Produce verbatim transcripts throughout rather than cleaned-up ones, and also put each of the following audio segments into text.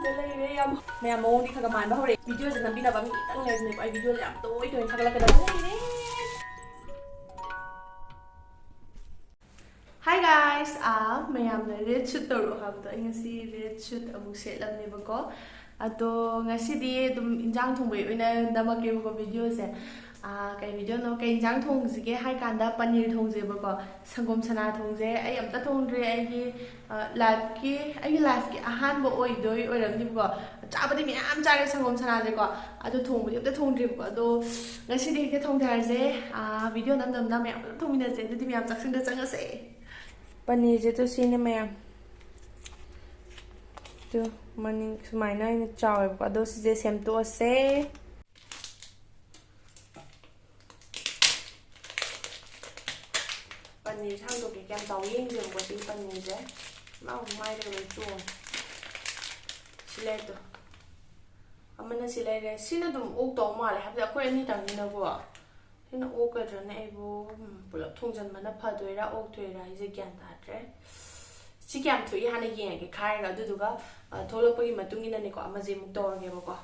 ꯂꯩꯔꯦ꯫ ꯌꯥꯝ ꯃꯌꯥꯝ ꯃꯑꯣꯡꯗꯤ ꯈꯔ ꯈꯔ ꯃꯥꯟꯕ ꯍꯧꯔꯛꯑꯦ꯫ ꯚꯤꯗꯤꯑꯣꯁꯦ ꯅꯝꯕꯤꯅꯕ ꯃꯤ ꯈꯤꯇꯪ ꯂꯩꯕꯅꯦꯕ꯫ ꯑꯩ ꯚꯤꯗꯤꯑꯣꯁꯦ ꯌꯥꯝ ꯇꯣꯏ ꯇꯣꯏꯅ ꯊꯥꯒꯠꯂꯛꯀꯗꯕ ꯂꯩꯔꯦ꯫ Hi guys! ꯑꯥ, ꯃꯌꯥꯝꯅ ꯔꯦꯗ ꯁꯨꯠ ꯇꯧꯔꯛꯑꯣ ꯍꯥꯏꯕꯗꯣ, ꯑꯩ ꯉꯁꯤ ꯔꯦꯗ ꯁꯨꯠ ꯑꯃꯨꯛ ꯁꯦꯠꯂꯝꯅꯦꯕꯀꯣ꯫ ꯑꯗꯣ ꯉꯁꯤꯗꯤ ꯑꯗꯨꯝ ꯏꯟꯖꯥꯡ ꯊꯣꯡꯕꯒꯤ ꯑꯣꯏꯅ ꯅꯝꯃꯛꯀꯦꯕꯀꯣ ꯚꯤꯗꯤꯑꯣꯁꯦ꯫ ꯑꯥ, ꯀꯩ ꯚꯤꯗꯤꯑꯣꯅꯣ, ꯀꯩ ꯏꯟꯖꯥꯡ ꯊꯣꯡꯁꯤꯒꯦ ꯍꯥꯏ ꯀꯥꯟꯗ ꯄꯅꯤꯔ ꯊꯣꯡꯁꯦꯕꯀꯣ꯫ ꯁꯪꯒꯣꯝ ꯁꯅꯥ ꯊꯣꯡꯁꯦ꯫ ꯑꯩ ꯑꯝꯇ ꯊꯣꯡꯗ꯭ꯔꯤ꯫ ꯑꯩꯒꯤ, ꯑ, ꯂꯥꯏꯐꯀꯤ, ꯑꯩꯒꯤ ꯂꯥꯏꯐꯀꯤ ꯑꯍꯥꯟꯕ ꯑꯣꯏꯗꯣꯏ ꯑꯣꯏꯔꯝꯅꯤꯕꯀꯣ꯫ ꯆꯥꯕꯗꯤ ꯃꯌꯥꯝ ꯆꯥꯔꯦ ꯁꯪꯒꯣꯝ ꯁꯅꯥꯁꯦꯀꯣ, ꯑꯗꯣ ꯊꯣꯡꯕꯗꯤ ꯑꯝꯇ ꯊꯣꯡꯗ꯭ꯔꯤꯕꯀꯣ꯫ ꯑꯗꯣ ꯉꯁꯤꯗꯤ ꯍꯦꯛꯇ ꯊꯣꯡꯊꯔꯁꯦ꯫ ꯑꯥ, ꯚꯤꯗꯤꯑꯣ ꯅꯝ ꯅꯝꯅ ꯃꯌꯥꯝ ꯄꯨꯂꯞ ꯊꯣꯡꯃꯤꯟꯅꯁꯦ꯫ ꯑꯗꯨꯗꯤ ꯃꯌꯥꯝ ꯆꯥꯛꯁꯪꯗ ꯆꯪꯉꯁꯦ꯫ ꯄꯅꯤꯔꯁꯦ ꯇꯨ ꯁꯤꯅꯦ ꯃꯌꯥꯝ꯫ ꯇꯨ ꯃꯅꯤꯡ ꯁꯨꯃꯥꯏꯅ ꯑꯩꯅ ꯆꯥꯎꯋꯦꯕꯀꯣ꯫ ꯑꯗꯣ ꯁꯤꯁꯦ ꯁꯦꯝꯗꯣꯛꯑꯁꯦ꯫ ꯄꯅꯤꯔꯁꯦ ꯍꯥꯡꯗꯣꯛꯀꯦ꯫ ꯀꯌꯥꯝ ꯆꯥꯎꯏ ꯌꯦꯡꯁꯦꯕꯀꯣ ꯁꯤꯒꯤ ꯄꯅꯤꯔꯁꯦ꯫ ꯃꯥ ꯃꯥꯏꯗꯒ ꯂꯣꯏ ꯆꯣꯡꯉꯦ꯫ ꯁꯤ ꯂꯩꯔꯦ ꯇꯨ꯫ ꯑꯃꯅ ꯁꯤ ꯂꯩꯔꯦ꯫ ꯁꯤꯅ ꯑꯗꯨꯝ ꯑꯣꯛꯇꯧ ꯃꯥꯜꯂꯦ꯫ ꯍꯥꯏꯕꯗꯤ ꯑꯩꯈꯣꯏ ꯑꯅꯤꯇꯪꯅꯤꯅꯀꯣ꯫ ꯁꯤꯅ ꯑꯣꯛꯀꯗ꯭ꯔꯅ ꯑꯩꯕꯨ, ꯎꯝ, ꯄꯨꯂꯞ ꯊꯣꯡꯖꯟꯕꯅ ꯐꯗꯣꯏꯔꯥ ꯑꯣꯛꯇꯣꯏꯔꯥ ꯍꯥꯏꯁꯦ ꯒ꯭ꯌꯥꯟ ꯇꯥꯗ꯭ꯔꯦ꯫ ꯁꯤ ꯀꯌꯥꯝ ꯊꯣꯛꯏ ꯍꯥꯟꯅ ꯌꯦꯡꯉꯒꯦ ꯈꯥꯏꯔꯒ, ꯑꯗꯨꯗꯨꯒ, ꯑ, ꯊꯣꯛꯂꯛꯄꯒꯤ ꯃꯇꯨꯡ ꯏꯟꯅꯅꯦꯀꯣ ꯑꯃꯁꯦ ꯑꯃꯨꯛ ꯇꯧꯔꯒꯦꯕꯀꯣ꯫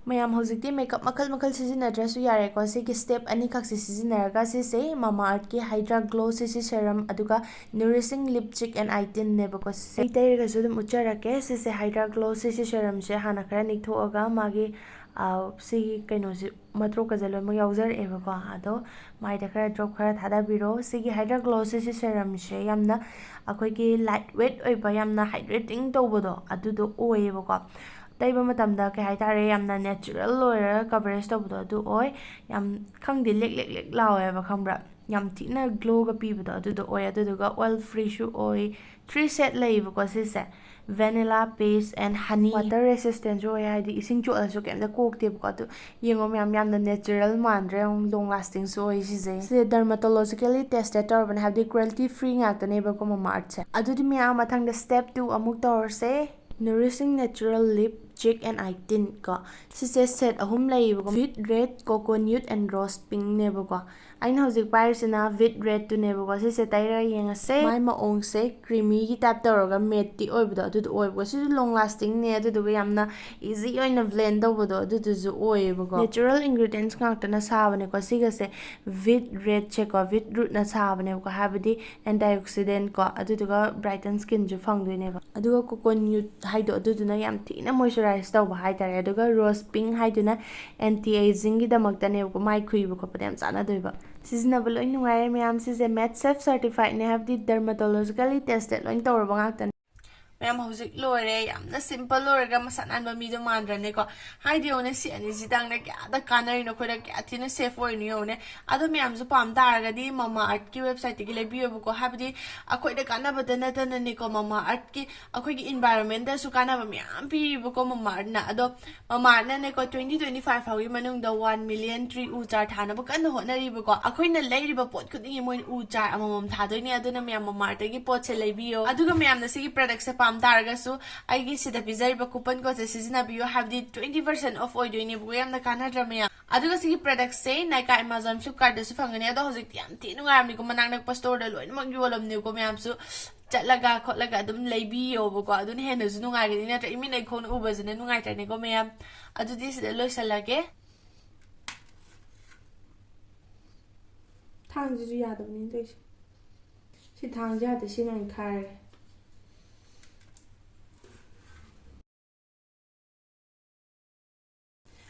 ꯃꯌꯥꯝ ꯍꯧꯖꯤꯛꯇꯤ ꯃꯦꯀꯞ ꯃꯈꯜ ꯃꯈꯜ ꯁꯤꯖꯤꯟꯅꯗ꯭ꯔꯁꯨ ꯌꯥꯔꯦꯀꯣ꯫ ꯁꯤꯒꯤ ꯁ꯭ꯇꯦꯞ ꯑꯅꯤꯈꯛꯁꯦ ꯁꯤꯖꯤꯟꯅꯔꯒ ꯁꯤꯁꯦ Mamaearth ꯀꯤ Hydra Glow CC Serum ꯑꯗꯨꯒ Nourishing Lip, Cheek and Eye Tint ꯅꯦꯕꯀꯣ꯫ ꯁꯤꯁꯦ ꯑꯩ ꯇꯩꯔꯒꯁꯨ ꯑꯗꯨꯝ ꯎꯠꯆꯔꯛꯀꯦ꯫ ꯁꯤꯁꯦ Hydra Glow CC Serum ꯁꯦ ꯍꯥꯟꯅ ꯈꯔ ꯅꯤꯛꯊꯣꯛꯑꯒ ꯃꯥꯒꯤ, ꯑ, ꯁꯤꯒꯤ ꯀꯩꯅꯣꯁꯦ ꯃꯇ꯭ꯔꯣꯛꯀꯁꯦ ꯂꯣꯏꯅꯃꯛ ꯌꯥꯎꯖꯔꯛꯑꯦꯕꯀꯣ꯫ ꯑꯗꯣ ꯃꯥꯏꯗ ꯈꯔ ꯗ꯭ꯔꯣꯞ ꯈꯔ ꯊꯥꯗꯕꯤꯔꯣ꯫ ꯁꯤꯒꯤ Hydra Glow CC Serum ꯁꯦ ꯌꯥꯝꯅ ꯑꯩꯈꯣꯏꯒꯤ ꯂꯥꯏꯠ ꯋꯦꯠ ꯑꯣꯏꯕ, ꯌꯥꯝꯅ ꯍꯥꯏꯗ꯭ꯔꯦꯇꯤꯡ ꯇꯧꯕꯗꯣ ꯑꯗꯨꯗꯣ ꯑꯣꯏꯌꯦꯕꯀꯣ꯫ ꯇꯩꯕ ꯃꯇꯝꯗ ꯀꯩ ꯍꯥꯏꯇꯥꯔꯦ, ꯌꯥꯝꯅ ꯅꯦꯆꯔꯦꯜ ꯑꯣꯏꯔꯒ ꯀꯚꯔꯦꯖ ꯇꯧꯕꯗꯣ ꯑꯗꯨ ꯑꯣꯏ꯫ ꯌꯥꯝ, ꯈꯪꯗꯦ, ꯂꯦꯛ ꯂꯦꯛ ꯂꯦꯛ ꯂꯥꯎꯋꯦꯕ, ꯈꯪꯕ꯭ꯔꯥ? ꯌꯥꯝ ꯊꯤꯅ ꯒ꯭ꯂꯣꯒ ꯄꯤꯕꯗꯣ ꯑꯗꯨꯗꯣ ꯑꯣꯏ꯫ ꯑꯗꯨꯗꯨꯒ ꯑꯣꯏꯜ ꯐ꯭ꯔꯤꯁꯨ ꯑꯣꯏ꯫ ꯊ꯭ꯔꯤ ꯁꯦꯠ ꯂꯩꯌꯦꯕꯀꯣ ꯁꯤꯁꯦ, Vanilla, Peach and Honey꯫ Water ꯔꯦꯁꯤꯁꯇꯦꯟꯁꯨ ꯑꯣꯏ, ꯍꯥꯏꯗꯤ ꯏꯁꯤꯡ ꯆꯣꯠꯂꯁꯨ ꯀꯩꯝꯇ ꯀꯣꯛꯇꯦꯕꯀꯣ꯫ ꯑꯗꯨ ꯌꯦꯡꯉꯣ ꯃꯌꯥꯝ, ꯌꯥꯝꯅ ꯅꯦꯆꯔꯦꯜ ꯃꯥꯟꯗ꯭ꯔꯥ? ꯌꯥꯝ ꯂꯣꯡ ꯂꯥꯁꯇꯤꯡꯁꯨ ꯑꯣꯏ ꯁꯤꯁꯦ꯫ ꯁꯤꯁꯦ ꯗꯔꯃꯥꯇꯣꯂꯣꯖꯤꯀꯦꯜꯂꯤ ꯇꯦꯁꯇꯦꯠ ꯇꯧꯔꯕꯅꯦ, ꯍꯥꯏꯕꯗꯤ ꯀ꯭ꯔꯨꯑꯦꯜꯇꯤ ꯐ꯭ꯔꯤ ꯉꯥꯛꯇꯅꯦꯕꯀꯣ Mamaearth ꯁꯦ꯫ ꯑꯗꯨꯗꯤ ꯃꯌꯥꯝ ꯃꯊꯪꯗ ꯁ꯭ꯇꯦꯞ ꯇꯨ ꯑꯃꯨꯛ ꯇꯧꯔꯁꯦ꯫ Nourishing Natural Lip, Cheek and Eye Tint ꯀꯣ꯫ ꯁꯤꯁꯦ ꯁꯦꯠ ꯑꯍꯨꯝ ꯂꯩꯌꯦꯕꯀꯣ, Sweet Red, Coconut and Rose Pink ꯅꯦꯕꯀꯣ꯫ ꯑꯩꯅ ꯍꯧꯖꯤꯛ ꯄꯥꯏꯔꯤꯁꯤꯅ ꯋꯤꯠ ꯔꯦꯠꯇꯨꯅꯦꯕꯀꯣ꯫ ꯁꯤꯁꯦ ꯇꯩꯔꯒ ꯌꯦꯡꯉꯁꯦ꯫ ꯃꯥꯏ ꯃꯑꯣꯡꯁꯦ ꯀ꯭ꯔꯤꯃꯤꯒꯤ ꯇꯥꯏꯞ ꯇꯧꯔꯒ ꯃꯦꯠꯇꯤ ꯑꯣꯏꯕꯗꯣ ꯑꯗꯨꯗꯣ ꯑꯣꯏꯕꯀꯣ꯫ ꯁꯤꯁꯨ ꯂꯣꯡ ꯂꯥꯁꯇꯤꯡꯅꯦ, ꯑꯗꯨꯗꯨꯒ ꯌꯥꯝꯅ ꯏꯖꯤ ꯑꯣꯏꯅ ꯕ꯭ꯂꯦꯟ ꯇꯧꯕꯗꯣ ꯑꯗꯨꯗꯨꯁꯨ ꯑꯣꯏꯌꯦꯕꯀꯣ꯫ ꯅꯦꯆꯔꯦꯜ ꯏꯟꯒ꯭ꯔꯤꯗꯤꯌꯦꯟꯁ ꯉꯥꯛꯇꯅ ꯁꯥꯕꯅꯦꯀꯣ꯫ ꯁꯤꯒꯁꯦ ꯋꯤꯠ ꯔꯦꯠꯁꯦꯀꯣ, ꯋꯤꯠ ꯔꯨꯠꯅ ꯁꯥꯕꯅꯦꯕꯀꯣ, ꯍꯥꯏꯕꯗꯤ ꯑꯦꯟꯇꯤ ꯑꯣꯛꯁꯤꯗꯦꯟꯠ ꯀꯣ, ꯑꯗꯨꯗꯨꯒ ꯕ꯭ꯔꯥꯏꯇꯟ ꯁ꯭ꯀꯤꯟꯁꯨ ꯐꯪꯗꯣꯏꯅꯦꯕ꯫ ꯑꯗꯨꯒ ꯀꯣꯀꯣꯅꯠ ꯍꯥꯏꯗꯣ ꯑꯗꯨꯗꯨꯅ ꯌꯥꯝ ꯊꯤꯅ ꯃꯣꯏꯆꯔꯥꯏꯁ ꯇꯧꯕ ꯍꯥꯏꯇꯥꯔꯦ꯫ ꯑꯗꯨꯒ ꯔꯣꯁ ꯄꯤꯡ ꯍꯥꯏꯗꯨꯅ ꯑꯦꯟꯇꯤ ꯑꯦꯖꯤꯡꯒꯤꯗꯃꯛꯇꯅꯦꯕꯀꯣ, ꯃꯥꯏ ꯈꯨꯏꯕ ꯈꯣꯠꯄꯗ ꯌꯥꯝ ꯆꯥꯟꯅꯗꯣꯏꯕ꯫ ꯁꯤꯖꯤꯟꯅꯕ ꯂꯣꯏ ꯅꯨꯡꯉꯥꯏꯔꯦ ꯃꯌꯥꯝ꯫ ꯁꯤꯁꯦ ꯃꯦꯠ ꯁꯦꯐ ꯁꯔꯇꯤꯐꯥꯏꯠꯅꯦ, ꯍꯥꯏꯕꯗꯤ ꯗꯔꯃꯥꯇꯣꯂꯣꯖꯤꯀꯦꯜꯂꯤ ꯇꯦꯁꯇꯦꯠ ꯂꯣꯏ ꯇꯧꯔꯕ ꯉꯥꯛꯇꯅꯦ꯫ ꯃꯌꯥꯝ ꯍꯧꯖꯤꯛ ꯂꯣꯏꯔꯦ꯫ ꯌꯥꯝꯅ ꯁꯤꯝꯄꯜ ꯑꯣꯏꯔꯒ ꯃꯁꯥ ꯅꯥꯟꯕ ꯃꯤꯗꯣ ꯃꯥꯟꯗ꯭ꯔꯅꯦꯀꯣ? ꯍꯥꯏꯗꯤ ꯌꯦꯡꯉꯨꯅꯦ, ꯁꯤ ꯑꯅꯤꯁꯤꯗꯪꯅ ꯀꯌꯥꯗ ꯀꯥꯟꯅꯔꯤꯅꯣ, ꯑꯩꯈꯣꯏꯗ ꯀꯌꯥ ꯊꯤꯅ ꯁꯦꯐ ꯑꯣꯏꯔꯤꯅꯣ ꯌꯦꯡꯉꯨꯅꯦ꯫ ꯑꯗꯣ ꯃꯌꯥꯝꯁꯨ ꯄꯥꯝ ꯇꯥꯔꯒꯗꯤ ꯃꯃꯥ ꯑꯥꯔꯠꯀꯤ ꯋꯦꯕꯁꯥꯏꯠꯇꯒꯤ ꯂꯩꯕꯤꯌꯣꯕꯀꯣ꯫ ꯍꯥꯏꯕꯗꯤ ꯑꯩꯈꯣꯏꯗ ꯀꯥꯟꯅꯕꯗ ꯅꯠꯇꯅꯅꯦꯀꯣ, ꯃꯃꯥ ꯑꯥꯔꯠꯀꯤ ꯑꯩꯈꯣꯏꯒꯤ ꯏꯟꯚꯥꯏꯔꯣꯟꯃꯦꯟꯗꯁꯨ ꯀꯥꯟꯅꯕ ꯃꯌꯥꯝ ꯄꯤꯕꯀꯣ ꯃꯃꯥ ꯑꯥꯔꯠꯅ꯫ ꯑꯗꯣ ꯃꯃꯥ ꯑꯥꯔꯠꯅꯅꯦꯀꯣ, ꯇ꯭ꯋꯦꯟꯇꯤ ꯇ꯭ꯋꯦꯟꯇꯤ ꯐꯥꯏꯚ ꯐꯥꯎꯒꯤ ꯃꯅꯨꯡꯗ ꯋꯥꯟ ꯃꯤꯂꯤꯌꯟ ꯇ꯭ꯔꯤ ꯎ ꯆꯥꯔ ꯊꯥꯅꯕ ꯀꯟꯅ ꯍꯣꯠꯅꯔꯤꯕꯀꯣ꯫ ꯑꯩꯈꯣꯏꯅ ꯂꯩꯔꯤꯕ ꯄꯣꯠ ꯈꯨꯗꯤꯡꯒꯤ ꯃꯣꯏꯅ ꯎ ꯆꯥꯔ ꯑꯃꯃꯝ ꯊꯥꯗꯣꯏꯅꯦ꯫ ꯑꯗꯨꯅ ꯃꯌꯥꯝ ꯃꯃꯥ ꯑꯥꯔꯠꯇꯒꯤ ꯄꯣꯠꯁꯦ ꯂꯩꯕꯤꯌꯣ꯫ ꯑꯗꯨꯒ ꯃꯌꯥꯝꯅ ꯁꯤꯒꯤ ꯄ꯭ꯔꯗꯛꯁꯦ ꯄꯥꯝ ꯇꯥꯔꯒꯁꯨ ꯑꯩꯒꯤ ꯁꯤꯗ ꯄꯤꯖꯔꯤꯕ ꯀꯨꯄꯟ ꯀꯣꯗꯁꯦ ꯁꯤꯖꯤꯟꯅꯕꯤꯌꯣ, ꯍꯥꯏꯕꯗꯤ ꯇ꯭ꯋꯦꯟꯇꯤ ꯄꯔꯁꯦꯟ ꯑꯣꯐ ꯑꯣꯏꯗꯣꯏꯅꯦꯕꯀꯣ꯫ ꯌꯥꯝꯅ ꯀꯥꯟꯅꯗ꯭ꯔꯥ ꯃꯌꯥꯝ? ꯑꯗꯨꯒ ꯁꯤꯒꯤ ꯄ꯭ꯔꯗꯛꯁꯦ ꯅꯥꯏꯀꯥ, ꯑꯦꯃꯥꯖꯣꯟ, ꯐ꯭ꯂꯤꯞꯀꯥꯔꯠꯇꯁꯨ ꯐꯪꯒꯅꯤ꯫ ꯑꯗꯣ ꯍꯧꯖꯤꯛꯇꯤ ꯌꯥꯝ ꯊꯤ ꯅꯨꯡꯉꯥꯏꯔꯕꯅꯤꯀꯣ, ꯃꯅꯥꯛ ꯅꯛꯄ ꯁ꯭ꯇꯣꯔꯗ ꯂꯣꯏꯅꯃꯛ ꯌꯣꯜꯂꯝꯅꯦꯕꯀꯣ꯫ ꯃꯌꯥꯝꯁꯨ ꯆꯠꯂꯒ ꯈꯣꯠꯂꯒ ꯑꯗꯨꯝ ꯂꯩꯕꯤꯌꯣꯕꯀꯣ꯫ ꯑꯗꯨꯅ ꯍꯦꯟꯅꯁꯨ ꯅꯨꯡꯉꯥꯏꯒꯅꯤ, ꯅꯠꯇ꯭ꯔꯥ? ꯏꯃꯤꯠ ꯏꯈꯣꯡꯅ ꯎꯕꯁꯤꯅ ꯅꯨꯡꯉꯥꯏꯇ꯭ꯔꯅꯦꯀꯣ ꯃꯌꯥꯝ? ꯑꯗꯨꯗꯤ ꯁꯤꯗ ꯂꯣꯏꯁꯜꯂꯒꯦ꯫ ꯊꯥꯡꯁꯤꯁꯨ ꯌꯥꯗꯕꯅꯤꯅ ꯇꯧꯔꯤꯁꯦ꯫ ꯁꯤ ꯊꯥꯡꯁꯦ ꯌꯥꯗꯦ, ꯁꯤꯅ ꯑꯣꯏꯅ ꯈꯥꯏꯔꯒꯦ꯫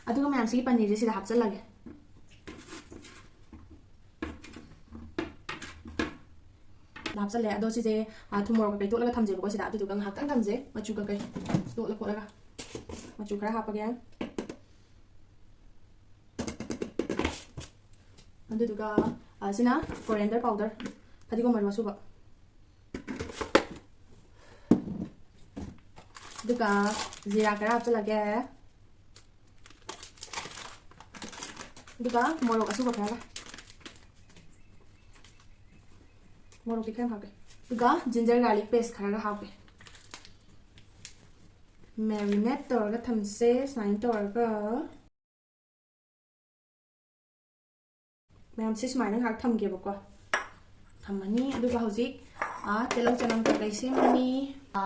ꯑꯗꯨꯒ ꯃꯌꯥꯝꯁꯤꯒꯤ ꯄꯅꯤꯔꯁꯦ ꯁꯤꯗ ꯍꯥꯞꯆꯜꯂꯒꯦ꯫ ꯍꯥꯞꯆꯜꯂꯦ꯫ ꯑꯗꯣ ꯁꯤꯁꯦ, ꯑ, ꯊꯨꯝ ꯃꯣꯔꯣꯛ ꯀꯩꯀꯩ ꯇꯣꯠꯂꯒ ꯊꯝꯖꯦꯕꯀꯣ ꯁꯤꯗ꯫ ꯑꯗꯨꯗꯨꯒ ꯉꯥꯏꯍꯥꯛꯇꯪ ꯊꯝꯖꯦ꯫ ꯃꯆꯨ ꯀꯩꯀꯩ ꯇꯣꯠꯂ ꯈꯣꯠꯂꯒ꯫ ꯃꯆꯨ ꯈꯔ ꯍꯥꯞꯄꯒꯦ꯫ ꯑꯗꯨꯗꯨꯒ, ꯑ, ꯁꯤꯅ coriander powder, ꯐꯗꯤꯒꯣꯝ ꯃꯔꯨ ꯑꯁꯨꯕ꯫ ꯑꯗꯨꯒ ꯖꯤꯔꯥ ꯈꯔ ꯍꯥꯞꯆꯤꯜꯂꯒꯦ꯫ ꯑꯗꯨꯒ ꯃꯣꯔꯣꯛ ꯑꯁꯨꯕ ꯈꯔꯒ꯫ ꯃꯣꯔꯣꯛꯇꯤ ꯈꯔ ꯌꯥꯝ ꯍꯥꯞꯀꯦ꯫ ꯑꯗꯨꯒ ginger garlic paste ꯈꯔꯒ ꯍꯥꯞꯀꯦ꯫ Marinate ꯇꯧꯔꯒ ꯊꯝꯁꯦ ꯁꯨꯃꯥꯏꯅ ꯇꯧꯔꯒ꯫ ꯃꯌꯥꯝꯁꯦ ꯁꯨꯃꯥꯏꯅ ꯉꯥꯏꯍꯥꯛ ꯊꯝꯒꯦꯕꯀꯣ꯫ ꯊꯝꯃꯅꯤ꯫ ꯑꯗꯨꯒ ꯍꯧꯖꯤꯛ, ꯑ, ꯇꯤꯜꯍꯧ ꯆꯅꯝ ꯀꯩꯀꯩ ꯁꯦꯝꯃꯅꯤ꯫ ꯑ,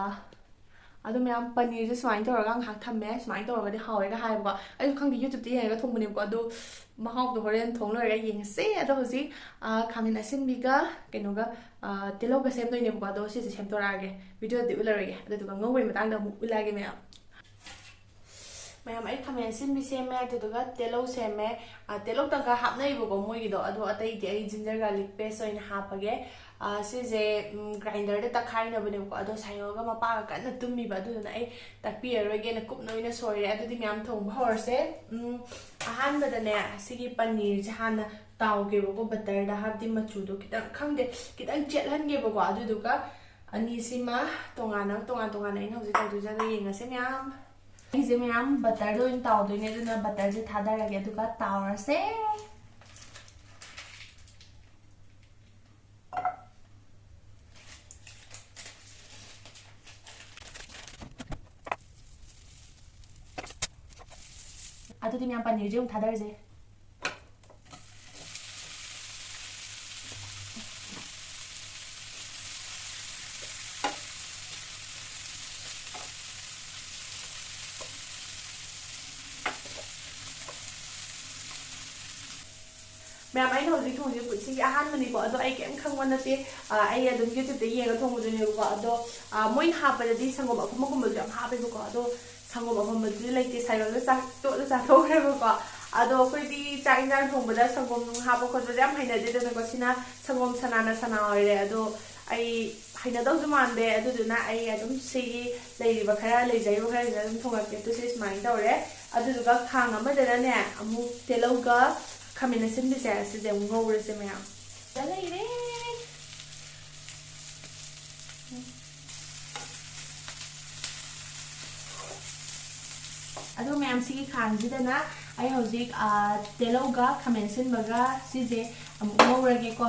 ꯑꯗꯨ ꯃꯌꯥꯝ, ꯄꯅꯤꯔꯁꯦ ꯁꯨꯃꯥꯏꯅ ꯇꯧꯔꯒ ꯉꯥꯏꯍꯥꯛ ꯊꯝꯃꯦ꯫ ꯁꯨꯃꯥꯏꯅ ꯇꯧꯔꯒꯗꯤ ꯍꯥꯎꯋꯦꯒ ꯍꯥꯏꯌꯦꯕꯀꯣ꯫ ꯑꯩꯁꯨ ꯈꯪꯗꯦ, YouTube-ꯇ ꯌꯦꯡꯉꯒ ꯊꯣꯡꯕꯅꯦꯕꯀꯣ꯫ ꯑꯗꯣ ꯃꯍꯥꯎꯗꯣ ꯍꯣꯔꯦꯟ ꯊꯣꯡ ꯂꯣꯏꯔꯒ ꯌꯦꯡꯉꯁꯦ꯫ ꯑꯗꯣ ꯍꯧꯖꯤꯛ, ꯑ, ꯈꯥꯃꯦꯟ ꯑꯁꯤꯟꯕꯤꯒ ꯀꯩꯅꯣꯒ, ꯑ, ꯇꯤꯜꯍꯧꯒ ꯁꯦꯝꯗꯣꯏꯅꯦꯕꯀꯣ꯫ ꯑꯗꯣ ꯁꯤꯁꯦ ꯁꯦꯝꯗꯣꯔꯛꯑꯒꯦ꯫ Video-ꯗꯤ ꯎꯠꯂꯔꯣꯏꯒꯦ꯫ ꯑꯗꯨꯗꯨꯒ ꯉꯧꯕꯩ ꯃꯇꯥꯡꯗ ꯑꯃꯨꯛ ꯎꯠꯂꯛꯑꯒꯦ ꯃꯌꯥꯝ꯫ ꯃꯌꯥꯝ, ꯑꯩ ꯈꯥꯃꯦꯟ ꯑꯁꯤꯟꯕꯤ ꯁꯦꯝꯃꯦ, ꯑꯗꯨꯗꯨꯒ ꯇꯤꯜꯍꯧ ꯁꯦꯝꯃꯦ꯫ ꯑ, ꯇꯤꯜꯍꯧ ꯇꯪꯈꯥꯏ ꯍꯥꯞꯅꯩꯕꯀꯣ ꯃꯣꯏꯒꯤꯗꯣ, ꯑꯗꯣ ꯑꯇꯩꯗꯤ ꯑꯩ ginger garlic paste ꯑꯣꯏꯅ ꯍꯥꯞꯄꯒꯦ꯫ ꯑ, ꯁꯤꯁꯦ, ꯎꯝ, grinder-ꯗ ꯇꯛꯈꯥꯏꯅꯕꯅꯦꯕꯀꯣ, ꯑꯗꯣ ꯁꯥꯏꯌꯣꯒ ꯃꯄꯥꯒ ꯀꯟꯅ ꯇꯨꯝꯃꯤꯕ, ꯑꯗꯨꯗꯨꯅ ꯑꯩ ꯇꯛꯄꯤꯔꯔꯣꯏꯒꯦꯅ ꯀꯨꯞꯅ ꯑꯣꯏꯅ ꯁꯣꯏꯔꯦ꯫ ꯑꯗꯨꯗꯤ ꯃꯌꯥꯝ, ꯊꯣꯡꯕ ꯍꯧꯔꯁꯦ꯫ ꯎꯝ, ꯑꯍꯥꯟꯕꯗꯅꯦ, ꯁꯤꯒꯤ ꯄꯅꯤꯔꯁꯦ ꯍꯥꯟꯅ ꯇꯥꯎꯒꯦꯕꯀꯣ butter-ꯗ, ꯍꯥꯏꯕꯗꯤ ꯃꯆꯨꯗꯣ ꯈꯤꯇꯪ, ꯈꯪꯗꯦ, ꯈꯤꯇꯪ ꯆꯦꯠꯍꯟꯒꯦꯕꯀꯣ꯫ ꯑꯗꯨꯗꯨꯒ ꯑꯅꯤꯁꯤꯃ ꯇꯣꯉꯥꯟꯅ, ꯇꯣꯉꯥꯟ ꯇꯣꯉꯥꯟꯅ ꯑꯩꯅ ꯍꯧꯖꯤꯛ ꯇꯧꯗꯣꯏꯁꯦ, ꯑꯗꯣ ꯌꯦꯡꯉꯁꯦ ꯃꯌꯥꯝ꯫ ꯑꯩꯁꯦ ꯃꯌꯥꯝ butter-ꯗ ꯑꯣꯏꯅ ꯇꯥꯎꯗꯣꯏꯅꯦ, ꯑꯗꯨꯅ butter-ꯁꯦ ꯊꯥꯗꯔꯒꯦ, ꯑꯗꯨꯒ ꯇꯥꯎꯔꯁꯦ꯫ ꯑꯗꯨꯗꯤ ꯃꯌꯥꯝ, ꯄꯅꯤꯔꯁꯦ ꯑꯃꯨꯛ ꯊꯥꯗꯔꯁꯦ꯫ ꯃꯌꯥꯝ, ꯑꯩꯅ ꯍꯧꯖꯤꯛ ꯊꯣꯡꯉꯤꯁꯦ ꯄꯨꯟꯁꯤꯒꯤ ꯑꯍꯥꯟꯕꯅꯤꯀꯣ, ꯑꯗꯣ ꯑꯩ ꯀꯩꯝ ꯈꯪꯕ ꯅꯠꯇꯦ꯫ ꯑ, ꯑꯩ ꯑꯗꯨꯝ YouTube-ꯇ ꯌꯦꯡꯉ ꯊꯣꯡꯕꯗꯨꯅꯦꯕꯀꯣ꯫ ꯑꯗꯣ, ꯑ, ꯃꯣꯏꯅ ꯍꯥꯞꯄꯗꯗꯤ ꯁꯪꯒꯣꯝ ꯑꯐꯝꯕꯒꯨꯝꯕꯁꯨ ꯌꯥꯝ ꯍꯥꯞꯄꯦꯕꯀꯣ꯫ ꯑꯗꯣ ꯁꯪꯒꯣꯝ ꯑꯐꯝꯕꯗꯨꯗꯤ ꯂꯩꯇꯦ, ꯁꯥꯏꯔꯣꯜꯗ ꯆꯥꯛ ꯇꯣꯠꯂ ꯆꯥꯊꯣꯛꯈ꯭ꯔꯦꯕꯀꯣ꯫ ꯑꯗꯣ ꯑꯩꯈꯣꯏꯗꯤ ꯆꯥꯛ ꯏꯟꯖꯥꯡ ꯊꯣꯡꯕꯗ ꯁꯪꯒꯣꯝ ꯍꯥꯞꯄ ꯈꯣꯠꯄꯁꯦ ꯌꯥꯝ ꯍꯩꯅꯗꯦꯗꯅꯀꯣ꯫ ꯁꯤꯅ ꯁꯪꯒꯣꯝ ꯁꯅꯥꯅ ꯁꯅꯥ ꯑꯣꯏꯔꯦ꯫ ꯑꯗꯣ ꯑꯩ ꯍꯩꯅꯗꯧꯁꯨ ꯃꯥꯟꯗꯦ, ꯑꯗꯨꯗꯨꯅ ꯑꯩ ꯑꯗꯨꯝ ꯁꯤꯒꯤ ꯂꯩꯔꯤꯕ ꯈꯔ, ꯂꯩꯖꯔꯤꯕ ꯈꯔꯁꯤꯅ ꯑꯗꯨꯝ ꯊꯣꯡꯉꯛꯀꯦ꯫ ꯑꯗꯨ ꯁꯤ ꯁꯨꯃꯥꯏꯅ ꯇꯧꯔꯦ꯫ ꯑꯗꯨꯗꯨꯒ ꯈꯥꯡ ꯑꯃꯗꯅꯅꯦ, ꯑꯃꯨꯛ ꯇꯤꯜꯍꯧꯒ ꯈꯥꯃꯦꯟ ꯑꯁꯤꯟꯕꯤꯁꯦ ꯁꯤꯁꯦ ꯑꯃꯨꯛ ꯉꯧꯔꯁꯦ ꯃꯌꯥꯝ꯫ ꯂꯩꯔꯦ꯫ ꯑꯗꯣ ꯃꯌꯥꯝ, ꯁꯤꯒꯤ ꯈꯥꯡꯁꯤꯗꯅ ꯑꯩ ꯍꯧꯖꯤꯛ, ꯑ, ꯇꯤꯜꯍꯧꯒ ꯈꯥꯃꯦꯟ ꯑꯁꯤꯟꯕꯒ ꯁꯤꯁꯦ ꯑꯃꯨꯛ ꯉꯧꯔꯒꯦꯀꯣ꯫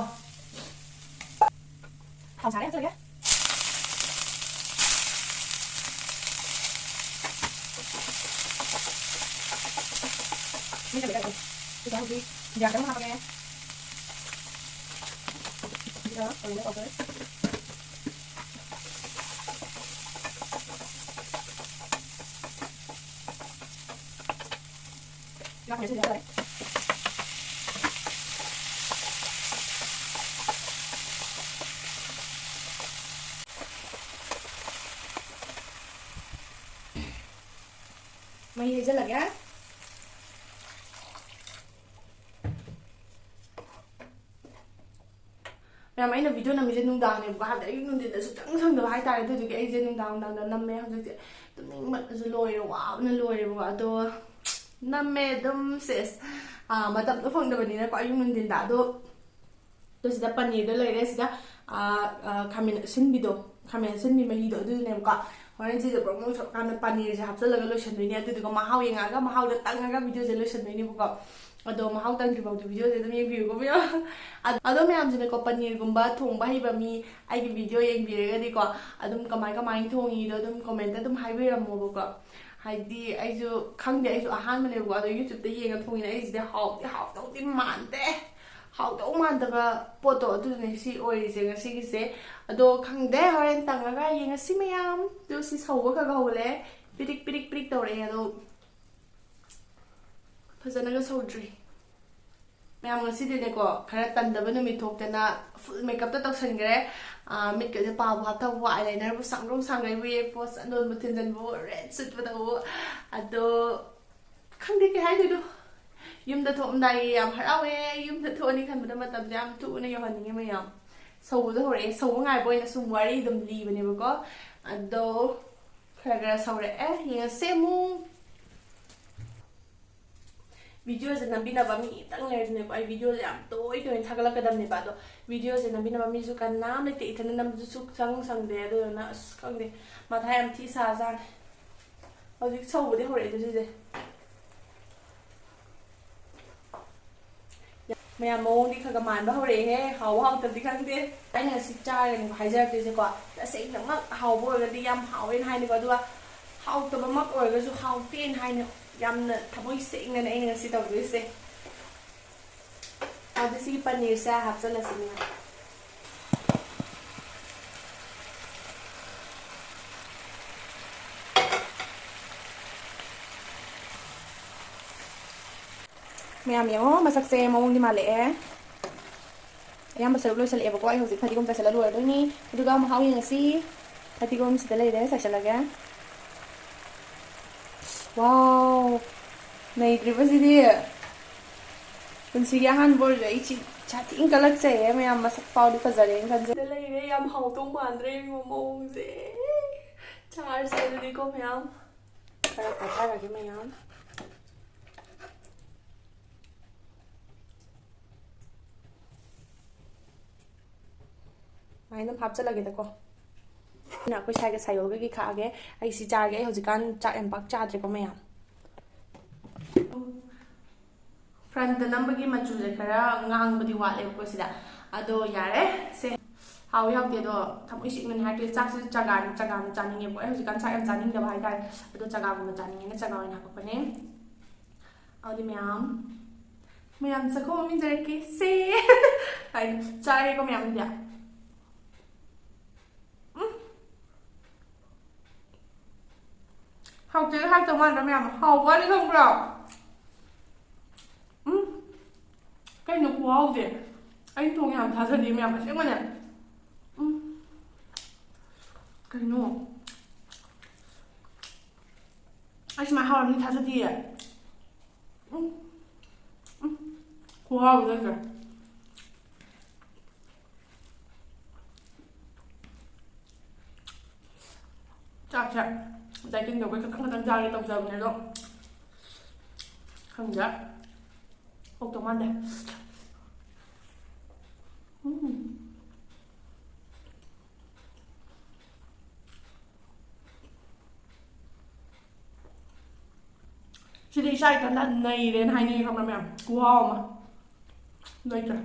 ꯊꯥꯎ ꯁꯥꯔꯦ, ꯍꯥꯞꯆꯔꯒꯦ꯫ ꯃꯩ ꯆꯠꯂꯦ, ꯆꯠꯂꯦ꯫ ꯁꯤꯗ ꯍꯧꯖꯤꯛ ꯖꯤꯔꯥ ꯈꯤꯇꯪ ꯍꯥꯞꯄꯒꯦ꯫ ꯃꯍꯤ ꯍꯩꯖꯤꯜꯂꯒꯦ꯫ ꯃꯌꯥꯝ, ꯑꯩꯅ ꯚꯤꯗꯤꯑꯣ ꯅꯝꯃꯤꯁꯦ ꯅꯨꯡꯗꯥꯡꯅꯦꯕꯀꯣ, ꯍꯥꯏꯕꯗꯤ ꯑꯌꯨꯛ ꯅꯨꯡꯊꯤꯟꯗ ꯁꯨꯡꯁꯪ ꯁꯪꯗꯕ ꯍꯥꯏꯇꯥꯔꯦ꯫ ꯑꯗꯨꯗꯨꯒꯤ ꯑꯩꯁꯦ ꯅꯨꯡꯗꯥꯡ ꯅꯨꯡꯗꯥꯡꯗ ꯅꯝꯃꯦ꯫ ꯍꯧꯖꯤꯛꯁꯦ ꯇꯨꯝꯅꯤꯡꯕꯅꯁꯨ ꯂꯣꯏꯔꯦ, ꯋꯥꯕꯅ ꯂꯣꯏꯔꯦꯕꯀꯣ꯫ ꯑꯗꯣ ꯅꯝꯃꯦ ꯑꯗꯨꯝ, ꯁꯦꯁ꯫ ꯑꯥ, ꯃꯇꯝꯗꯣ ꯐꯪꯗꯕꯅꯤꯅꯀꯣ, ꯑꯌꯨꯛ ꯅꯨꯡꯊꯤꯟꯗ꯫ ꯑꯗꯣ, ꯑꯗꯣ ꯁꯤꯗ ꯄꯅꯤꯔꯗꯣ ꯂꯩꯔꯦ꯫ ꯁꯤꯗ, ꯑꯥ, ꯑꯥ, ꯈꯥꯃꯦꯟ ꯑꯁꯤꯟꯕꯤꯗꯣ, ꯈꯥꯃꯦꯟ ꯑꯁꯤꯟꯕꯤ ꯃꯍꯤꯗꯣ ꯑꯗꯨꯗꯨꯅꯦꯕꯀꯣ꯫ ꯍꯣꯔꯦꯟ ꯁꯤꯁꯦ ꯕ꯭ꯔꯣꯡ ꯕ꯭ꯔꯣꯡ ꯁꯧꯔꯀꯥꯟꯗ ꯄꯅꯤꯔꯁꯦ ꯍꯥꯞꯆꯤꯜꯂꯒ ꯂꯣꯏꯁꯟꯗꯣꯏꯅꯦ꯫ ꯑꯗꯨꯗꯨꯒ ꯃꯍꯥꯎ ꯌꯦꯡꯉꯛꯑꯒ, ꯃꯍꯥꯎꯗꯣ ꯇꯪꯉꯒ ꯚꯤꯗꯤꯑꯣꯁꯦ ꯂꯣꯏꯁꯟꯗꯣꯏꯅꯦꯕꯀꯣ꯫ ꯑꯗꯣ ꯃꯍꯥꯎ ꯇꯪꯗ꯭ꯔꯤꯐꯥꯎꯗꯤ ꯚꯤꯗꯤꯑꯣꯁꯦ ꯑꯗꯨꯝ ꯌꯦꯡꯕꯤꯌꯨꯀꯣ, ꯃꯌꯥꯝ꯫ ꯑꯗ-, ꯑꯗꯣ ꯃꯌꯥꯝꯁꯤꯅꯀꯣ, ꯄꯅꯤꯔꯒꯨꯝꯕ ꯊꯣꯡꯕ ꯍꯩꯕ ꯃꯤ ꯑꯩꯒꯤ ꯚꯤꯗꯤꯑꯣ ꯌꯦꯡꯕꯤꯔꯒꯗꯤꯀꯣ, ꯑꯗꯨꯝ ꯀꯃꯥꯏ ꯀꯃꯥꯏꯅ ꯊꯣꯡꯉꯤꯗꯣ ꯑꯗꯨꯝ ꯀꯣꯃꯦꯟꯇ ꯑꯗꯨꯝ ꯍꯥꯏꯕꯤꯔꯝꯃꯣꯕꯀꯣ꯫ ꯍꯥꯏꯗꯤ ꯑꯩꯁꯨ ꯈꯪꯗꯦ, ꯑꯩꯁꯨ ꯑꯍꯥꯟꯕꯅꯦꯕꯀꯣ, ꯑꯗꯣ ꯌꯨꯇ꯭ꯌꯨꯕꯇ ꯌꯦꯡꯉ ꯊꯣꯡꯉꯤꯅꯦ꯫ ꯑꯩꯁꯤꯗꯤ ꯍꯥꯎꯗꯤ ꯍꯥꯎꯗꯧꯗꯤ ꯃꯥꯟꯗꯦ, ꯍꯥꯎꯗꯧ ꯃꯥꯟꯗꯕ ꯄꯣꯠꯇꯣ ꯑꯗꯨꯅꯦ ꯁꯤ ꯑꯣꯏꯔꯤꯁꯦ ꯉꯁꯤꯒꯤꯁꯦ꯫ ꯑꯗꯣ ꯈꯪꯗꯦ, ꯍꯣꯔꯦꯟ ꯇꯪꯉꯒ ꯌꯦꯡꯉꯁꯤ ꯃꯌꯥꯝ꯫ ꯑꯗꯣ ꯁꯤ ꯁꯧꯕ ꯈꯔ ꯈꯔ ꯍꯧꯒꯠꯂꯛꯑꯦ, ꯄꯤꯔꯤꯛ ꯄꯤꯔꯤꯛ ꯄꯤꯔꯤꯛ ꯇꯧꯔꯛꯑꯦ꯫ ꯑꯗꯣ ꯐꯖꯅꯒ ꯁꯧꯗ꯭ꯔꯤ꯫ ꯃꯌꯥꯝ, ꯉꯁꯤꯗꯤꯅꯦꯀꯣ, ꯈꯔ ꯇꯟꯗꯕ ꯅꯨꯃꯤꯠ ꯊꯣꯛꯇꯅ ꯐꯨꯜ ꯃꯦꯀꯞꯇ ꯇꯧꯁꯟꯈ꯭ꯔꯦ꯫ ꯑꯥ, ꯃꯤꯠꯀꯁꯦ ꯄꯥꯕꯨ ꯍꯥꯞꯊꯕ, ꯑꯥꯏ ꯂꯥꯏꯅꯔꯕꯨ ꯁꯥꯡꯗ꯭ꯔꯣꯡ ꯁꯥꯡꯒꯩꯕꯨ ꯌꯦꯛꯄ, ꯆꯟꯗꯣꯟꯕꯨ ꯊꯤꯟꯖꯟꯕ, ꯔꯦꯠ ꯁꯤꯠꯄ ꯇꯧꯕ꯫ ꯑꯗꯣ ꯈꯪꯗꯦ ꯀꯩ ꯍꯥꯏꯗꯣꯏꯅꯣ꯫ ꯌꯨꯝꯗ ꯊꯣꯛꯑꯝꯗꯥꯏꯒꯤ ꯌꯥꯝ ꯍꯔꯥꯎꯋꯦ꯫ ꯌꯨꯝꯗ ꯊꯣꯛꯑꯅꯤ ꯈꯟꯕꯗ ꯃꯇꯝꯁꯦ ꯌꯥꯝ ꯊꯨꯅ ꯌꯧꯍꯟꯅꯤꯡꯉꯦ ꯃꯌꯥꯝ꯫ ꯁꯧꯕꯗꯣ ꯍꯧꯔꯛꯑꯦ꯫ ꯁꯧꯕ ꯉꯥꯏꯕ ꯑꯣꯏꯅ ꯁꯨꯝ ꯋꯥꯔꯤ ꯑꯗꯨꯝ ꯂꯤꯕꯅꯦꯕꯀꯣ꯫ ꯑꯗꯣ ꯈꯔ ꯈꯔ ꯁꯧꯔꯛꯑꯦ꯫ ꯌꯦꯡꯉꯁꯦ ꯑꯃꯨꯛ꯫ ꯚꯤꯗꯤꯑꯣꯁꯦ ꯅꯝꯕꯤꯅꯕ ꯃꯤ ꯈꯤꯇꯪ ꯂꯩꯔꯗꯤꯅꯦꯀꯣ, ꯑꯩ ꯚꯤꯗꯤꯑꯣꯁꯦ ꯌꯥꯝ ꯇꯣꯏ ꯇꯣꯏꯅ ꯊꯥꯒꯠꯂꯛꯀꯗꯕꯅꯦꯕ꯫ ꯑꯗꯣ ꯚꯤꯗꯤꯑꯣꯁꯦ ꯅꯝꯕꯤꯅꯕ ꯃꯤꯁꯨ ꯀꯅꯥꯝ ꯂꯩꯇꯦ꯫ ꯏꯊꯟꯗ ꯅꯝꯕꯁꯨ ꯁꯨꯛꯁꯪ ꯁꯪꯗꯦ꯫ ꯑꯗꯨꯗꯨꯅ ꯑꯁ ꯈꯪꯗꯦ, ꯃꯊꯥ ꯌꯥꯝ ꯊꯤ ꯁꯥꯖꯥꯠꯅꯤ꯫ ꯍꯧꯖꯤꯛ ꯁꯧꯕꯗꯤ ꯍꯧꯔꯛꯑꯦ ꯑꯗꯨ ꯁꯤꯁꯦ꯫ ꯃꯌꯥꯝ, ꯃꯑꯣꯡꯗꯤ ꯈꯔ ꯈꯔ ꯃꯥꯟꯕ ꯍꯧꯔꯛꯑꯦꯍꯦ꯫ ꯍꯥꯎꯕ ꯍꯥꯎꯇꯕꯗꯤ ꯈꯪꯗꯦ꯫ ꯑꯩꯅ ꯉꯁꯤ ꯆꯥꯔꯒꯅꯦꯕ ꯍꯥꯏꯖꯔꯛꯇꯣꯏꯁꯦꯀꯣ꯫ ꯇꯁꯦꯡꯅꯃꯛ ꯍꯥꯎꯕ ꯑꯣꯏꯔꯒꯗꯤ ꯌꯥꯝ ꯍꯥꯎꯋꯦꯅ ꯍꯥꯏꯅꯤꯀꯣ, ꯑꯗꯨꯒ ꯍꯥꯎꯇꯕꯃꯛ ꯑꯣꯏꯔꯒꯁꯨ ꯍꯥꯎꯇꯦꯅ ꯍꯥꯏꯅ ꯌꯥꯝꯅ ꯊꯃꯣꯏ ꯁꯦꯡꯅꯅꯦ ꯑꯩꯅ ꯉꯁꯤ ꯇꯧꯗꯣꯏꯁꯦ꯫ ꯑꯗꯨ ꯁꯤꯒꯤ ꯄꯅꯤꯔꯁꯦ ꯍꯥꯞꯆꯜꯂꯁꯤꯅꯦ꯫ ꯃꯌꯥꯝ ꯌꯦꯡꯉꯣ, ꯃꯁꯛꯁꯦ ꯃꯑꯣꯡꯗꯤ ꯃꯥꯜꯂꯛꯑꯦ꯫ ꯑꯌꯥꯝꯕ ꯁꯔꯨꯛ ꯂꯣꯏꯁꯤꯜꯂꯛꯑꯦꯕꯀꯣ꯫ ꯑꯩ ꯍꯧꯖꯤꯛ ꯐꯗꯤꯒꯣꯝ ꯆꯥꯏꯁꯤꯜꯂ ꯂꯣꯏꯔꯗꯣꯏꯅꯤ꯫ ꯑꯗꯨꯒ ꯃꯍꯥꯎ ꯌꯦꯡꯉꯁꯤ꯫ ꯐꯗꯤꯒꯣꯝ ꯁꯤꯗ ꯂꯩꯔꯦ, ꯆꯥꯏꯁꯤꯜꯂꯒꯦ꯫ ꯋꯥꯎ! ꯅꯩꯗ꯭ꯔꯤꯕꯁꯤꯗꯤ꯫ ꯄꯨꯟꯁꯤꯒꯤ ꯑꯍꯥꯟꯕ ꯑꯣꯏꯔꯁꯨ ꯑꯩ ꯆꯤ-, ꯏꯁꯥ ꯊꯤꯅ ꯀꯜꯂꯛꯆꯩꯌꯦ ꯃꯌꯥꯝ꯫ ꯃꯁꯛ ꯐꯥꯎꯗꯤ ꯐꯖꯔꯦꯅ ꯈꯟꯖꯩ꯫ ꯁꯤꯗ ꯂꯩꯔꯦ꯫ ꯌꯥꯝ ꯍꯥꯎꯗꯧ ꯃꯥꯟꯗ꯭ꯔꯦ ꯌꯦꯡꯉꯣ ꯃꯑꯣꯡꯁꯦ꯫ ꯆꯥꯔꯁꯦ ꯑꯗꯨꯗꯤꯀꯣ ꯃꯌꯥꯝ꯫ ꯈꯔ ꯀꯣꯊꯔꯒꯦ ꯃꯌꯥꯝ꯫ ꯁꯨꯃꯥꯏꯅ ꯑꯗꯨꯝ ꯍꯥꯞꯆꯜꯂꯒꯦꯗꯀꯣ꯫ ꯑꯩꯅ ꯑꯩꯈꯣꯏ ꯁꯥꯏꯒ ꯁꯥꯏꯌꯣꯜꯒꯒꯤ ꯈꯥꯛꯑꯒꯦ꯫ ꯑꯩ ꯁꯤ ꯆꯥꯔꯒꯦ꯫ ꯑꯩ ꯍꯧꯖꯤꯛꯀꯥꯟ ꯆꯥꯛ ꯌꯥꯝ ꯄꯥꯛ ꯆꯥꯗ꯭ꯔꯦꯀꯣ ꯃꯌꯥꯝ꯫ ꯐ꯭ꯔꯟꯠꯇ ꯅꯝꯕꯒꯤ ꯃꯆꯨꯁꯦ ꯈꯔ ꯉꯥꯡꯕꯗꯤ ꯋꯥꯠꯂꯦꯕꯀꯣ ꯁꯤꯗ꯫ ꯑꯗꯣ ꯌꯥꯔꯦ꯫ ꯁꯦ꯫ ꯍꯥꯎꯏ ꯍꯥꯎꯇꯦ ꯑꯗꯣ ꯊꯃꯣꯏ ꯁꯦꯡꯅꯅꯤ ꯍꯥꯏꯔꯛꯀꯦ꯫ ꯆꯥꯛꯁꯦ ꯆꯒꯥꯅꯤ, ꯆꯒꯥꯅ ꯆꯥꯅꯤꯡꯉꯦꯕꯀꯣ꯫ ꯑꯩ ꯍꯧꯖꯤꯛꯀꯥꯟ ꯆꯥꯛ ꯌꯥꯝ ꯆꯥꯅꯤꯡꯗꯕ ꯍꯥꯏꯇꯥꯔꯦ꯫ ꯑꯗꯣ ꯆꯒꯥꯒꯨꯝꯕ ꯆꯥꯅꯤꯡꯉꯦꯅ ꯆꯒꯥ ꯑꯣꯏꯅ ꯍꯥꯄꯛꯄꯅꯦ꯫ ꯑꯗꯨꯗꯤ ꯃꯌꯥꯝ, ꯃꯌꯥꯝ ꯆꯥꯛꯈꯣꯝ ꯑꯃ ꯏꯟꯖꯔꯛꯀꯦ꯫ ꯁꯦ꯫ ꯍꯥꯏꯗꯤ ꯆꯥꯔꯦꯀꯣ ꯃꯌꯥꯝ ꯑꯗꯨꯗꯤ꯫ ꯎꯝ꯫ ꯍꯥꯎꯇꯦꯒ ꯍꯥꯏꯔꯛꯇꯧ ꯃꯥꯟꯗ꯭ꯔꯥ ꯃꯌꯥꯝ? ꯍꯥꯎꯕ ꯋꯥꯅꯤ ꯈꯪꯕ꯭ꯔꯣ? ꯎꯝ꯫ ꯀꯩꯅꯣ ꯈꯨꯍꯥꯎꯁꯦ? ꯑꯩꯅ ꯊꯣꯡꯉꯦ ꯌꯥꯝ ꯊꯥꯖꯗꯦ ꯃꯌꯥꯝ, ꯑꯁꯦꯡꯕꯅꯦ꯫ ꯎꯝ꯫ ꯀꯩꯅꯣ? ꯑꯩ ꯁꯨꯃꯥꯏꯅ ꯍꯥꯎꯔꯝꯅꯤ ꯊꯥꯖꯗꯤꯌꯦ꯫ ꯎꯝ꯫ ꯎꯝ꯫ ꯈꯨꯍꯥꯎ ꯑꯃ ꯂꯩꯇ꯭ꯔꯦ꯫ ꯆꯥꯛꯁꯦ dieting ꯇꯧꯕꯩ ꯈꯤꯇꯪ ꯈꯤꯇꯪ ꯆꯥꯒꯦ ꯇꯧꯖꯕꯅꯦ, ꯑꯗꯣ ꯈꯪꯗꯦ꯫ ꯍꯧꯗꯧ ꯃꯥꯟꯗꯦ꯫ ꯎꯝ꯫ ꯁꯤꯗꯤ ꯏꯁꯥ ꯏꯊꯟꯇ ꯅꯩꯔꯦꯅ ꯍꯥꯏꯅꯤꯡꯉꯦ, ꯈꯪꯕ꯭ꯔꯥ ꯃꯌꯥꯝ? ꯈꯨꯍꯥꯎ ꯑꯃ ꯂꯩꯇ꯭ꯔꯦ꯫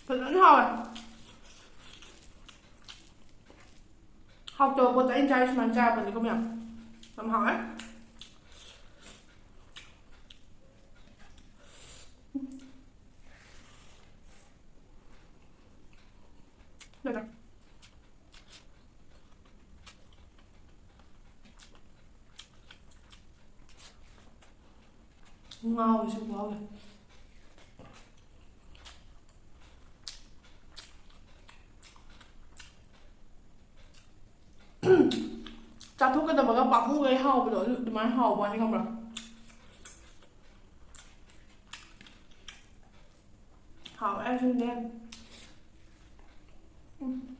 ꯐꯖꯅ ꯍꯥꯎꯋꯦ꯫ ꯍꯥꯎꯇꯕ ꯄꯣꯠꯇ ꯑꯩꯅ ꯆꯥꯔꯤ ꯁꯨꯃꯥꯏꯅ ꯆꯥꯔꯛꯄꯅꯤꯀꯣ ꯃꯌꯥꯝ꯫ ꯌꯥꯝ ꯍꯥꯎꯋꯦ꯫ ꯂꯣꯏꯔꯦ꯫ ꯉꯥꯎꯔꯤꯁꯨ ꯉꯥꯎꯔꯦ꯫ ꯆꯥꯊꯣꯛꯀꯗꯕꯒ ꯄꯥꯝꯃꯨꯒꯩ ꯍꯥꯎꯕꯗꯣ ꯑꯗꯨ ꯑꯗꯨꯃꯥꯏꯅ ꯍꯥꯎꯕ ꯋꯥꯅꯤ ꯈꯪꯕ꯭ꯔꯥ? ꯍꯥꯎꯋꯦ ꯑꯁꯤꯅꯦ꯫ ꯎꯝ꯫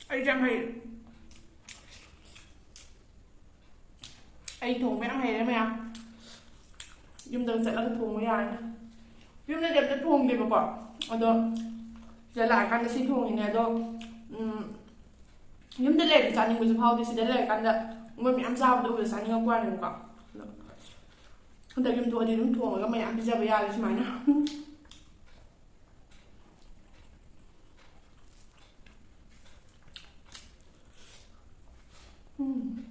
ꯑꯩꯁꯦ ꯌꯥꯝ ꯍꯩ꯫ ꯑꯩ ꯊꯣꯡꯕ ꯌꯥꯝ ꯍꯩꯔꯦ ꯃꯌꯥꯝ꯫ ꯌꯨꯝꯗ ꯆꯠꯂꯒ ꯊꯣꯡꯕ ꯌꯥꯔꯅꯤ꯫ ꯌꯨꯝꯗꯗꯤ ꯑꯝꯇ ꯊꯣꯡꯗꯦꯕꯀꯣ꯫ ꯑꯗꯣ ꯁꯤꯗ ꯂꯥꯛꯑꯀꯥꯟꯗ ꯁꯤ ꯊꯣꯡꯉꯤꯅꯦ꯫ ꯑꯗꯣ, ꯎꯝ, ꯌꯨꯝꯗ ꯂꯩꯔꯗꯤ ꯆꯥꯅꯤꯡꯕꯁꯨ ꯐꯥꯎꯗꯦ꯫ ꯁꯤꯗ ꯂꯩꯔꯀꯥꯟꯗ ꯃꯣꯏ ꯃꯌꯥꯝ ꯆꯥꯕꯗꯣ ꯎꯕꯗ ꯆꯥꯅꯤꯡꯉꯛꯄ ꯋꯥꯅꯦꯕꯀꯣ꯫ ꯑꯗꯣ ꯍꯟꯗꯛ ꯌꯨꯝ ꯊꯣꯛꯑꯗꯤ ꯑꯗꯨꯝ ꯊꯣꯡꯉꯒ ꯃꯌꯥꯝ ꯄꯤꯖꯕ ꯌꯥꯔꯦ ꯁꯨꯃꯥꯏꯅ꯫ ꯎꯝ꯫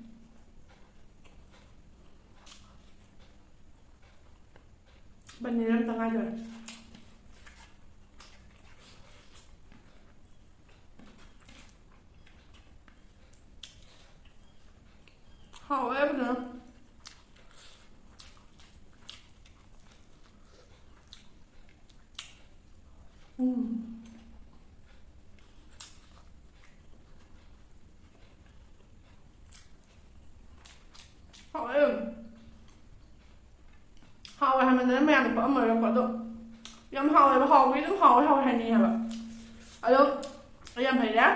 ꯄꯅꯤꯔ ꯑꯝꯇ ꯉꯥꯏꯗꯣꯏꯔꯦ꯫ ꯍꯥꯎꯋꯦ ꯐꯖꯅ꯫ ꯎꯝ꯫ ꯍꯥꯎꯋꯦ꯫ ꯍꯥꯎꯋꯦ ꯍꯥꯏꯃꯟꯗꯅ ꯃꯌꯥꯝꯅ ꯄꯛꯑꯝꯃꯔꯣꯏꯀꯣ꯫ ꯑꯗꯣ ꯌꯥꯝ ꯍꯥꯎꯋꯦꯕ, ꯍꯥꯎꯕꯒꯤ ꯑꯗꯨꯝ ꯍꯥꯎꯋꯦ ꯍꯥꯎꯋꯦ ꯍꯥꯏꯅꯩ ꯍꯥꯏꯕ꯫ ꯑꯗꯣ ꯑꯩ ꯌꯥꯝ ꯍꯩꯔꯦ꯫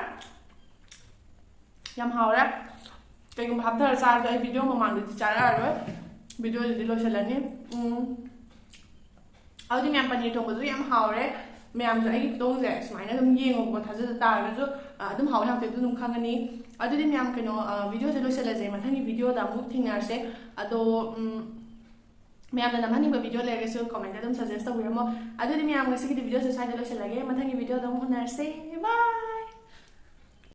ꯌꯥꯝ ꯍꯥꯎꯔꯦ꯫ ꯀꯩꯒꯨꯝꯕ ꯍꯥꯞꯊꯔ ꯆꯥꯔꯁꯨ ꯑꯩ ꯚꯤꯗꯤꯑꯣ ꯃꯃꯥꯡꯗꯗꯤ ꯆꯥꯔꯛꯑꯔꯣꯏ꯫ ꯚꯤꯗꯤꯑꯣꯁꯤꯗꯤ ꯂꯣꯏꯁꯤꯜꯂꯅꯤ꯫ ꯎꯝ꯫ ꯑꯗꯨꯗꯤ ꯃꯌꯥꯝ, ꯄꯅꯤꯔ ꯊꯣꯡꯕꯁꯨ ꯌꯥꯝ ꯍꯥꯎꯔꯦ꯫ ꯃꯌꯥꯝꯁꯨ ꯑꯩꯒꯤ ꯈꯨꯊꯣꯡꯁꯦ ꯁꯨꯃꯥꯏꯅ ꯑꯗꯨꯝ ꯌꯦꯡꯉꯣꯕꯀꯣ, ꯊꯥꯖꯗ ꯇꯥꯔꯒꯁꯨ, ꯑ, ꯑꯗꯨꯝ ꯍꯥꯎꯋꯦ ꯍꯥꯎꯇꯦ ꯑꯗꯨ ꯑꯗꯨꯝ ꯈꯪꯉꯅꯤ꯫ ꯑꯗꯨꯗꯤ ꯃꯌꯥꯝ, ꯀꯩꯅꯣ, ꯑ, ꯚꯤꯗꯤꯑꯣꯁꯦ ꯂꯣꯏꯁꯤꯜꯂꯁꯦ, ꯃꯊꯪꯒꯤ ꯚꯤꯗꯤꯑꯣꯗ ꯑꯃꯨꯛ ꯊꯦꯡꯅꯔꯁꯦ꯫ ꯑꯗꯣ, ꯎꯝ, ꯃꯌꯥꯝꯅ ꯅꯝꯍꯟꯅꯤꯡꯕ video ꯂꯩꯔꯒꯁꯨ comment ꯑꯗꯨꯝ suggest ꯇꯧꯕꯤꯔꯝꯃꯣ꯫ ꯑꯗꯨꯗꯤ ꯃꯌꯥꯝ, ꯉꯁꯤꯒꯤꯗꯤ video ꯁꯦ ꯁ꯭ꯋꯥꯏꯗ ꯂꯣꯏꯁꯤꯜꯂꯒꯦ꯫ ꯃꯊꯪꯒꯤ video ꯗ ꯑꯃꯨꯛ ꯎꯅꯔꯁꯦ꯫ Bye!